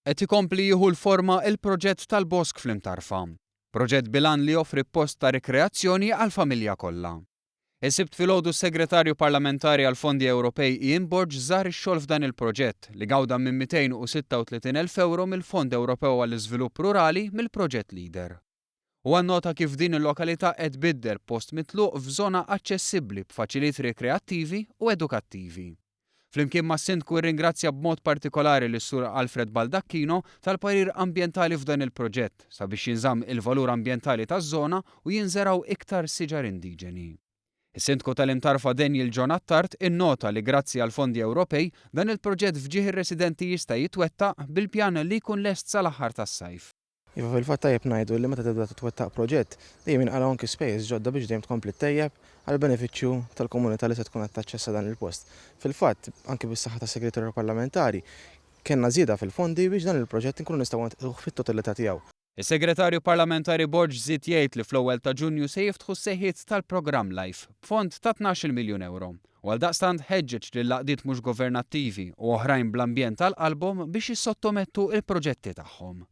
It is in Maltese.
Qed ikompli jieħu l-forma il-proġett tal-Bosk fl-Imtarfa. Proġett bil-għan li joffri post ta' rikreazzjoni għall-familja kollha. Is-Sibt filgħodu s-Segretarju Parlamentari għall-Fondi Ewropej Ian Borg żar ix-xogħol f'dan il-proġett li gawda minn 236,000 ewro mill-Fond Ewropew għall-Iżvilupp Rurali mill-proġett Leader. Huwa nnota kif din il-lokalità qed tbiddel post mitluq f'żona aċċessibbli b'faċiliet rikreattivi u edukattivi. Flimkien mas-Sindku rringrazzja b'mod partikolari lis-Sur Alfred Baldacchino tal-parir ambjentali f'dan il-proġett sabiex jinżamm il-valur ambjentali taż-żona u jinżergħu iktar siġar indiġeni. Is-Sindku tal-Imtarfa Daniel John Attard innota li grazzi għall-fondi Ewropej dan il-proġett f'ġieħ ir-residenti jista' jitwettaq bil-pjan li jkun lest sal-aħħar tas-sajf. Iva, fil-fatt tajjeb ngħidu li meta tibda titwettaq proġett, dejjem jinqalgħu anki spejjeż ġodda biex dejjem tkompli ttejjeb għall-benefiċċju tal-komunità li se tkun qed taċċessa dan il-post. Fil-fatt, anki bis-saħħa tas-Segretarju Parlamentari, kellna żieda fil-fondi biex dan il-proġett inkunu nistgħu nwettquh fit-totalità tiegħu. Is-Segretarju Parlamentari Borg żied jgħid li fl-ewwel ta' Ġunju se jiftħu s-sejħiet tal-programm life b'fond ta' 12-il miljun ewro u għaldaqstant ħeġġeġ lill-għaqdiet mhux governattivi u oħrajn bl-ambjent għal qalbhom biex jissottomettu l-proġetti tagħhom.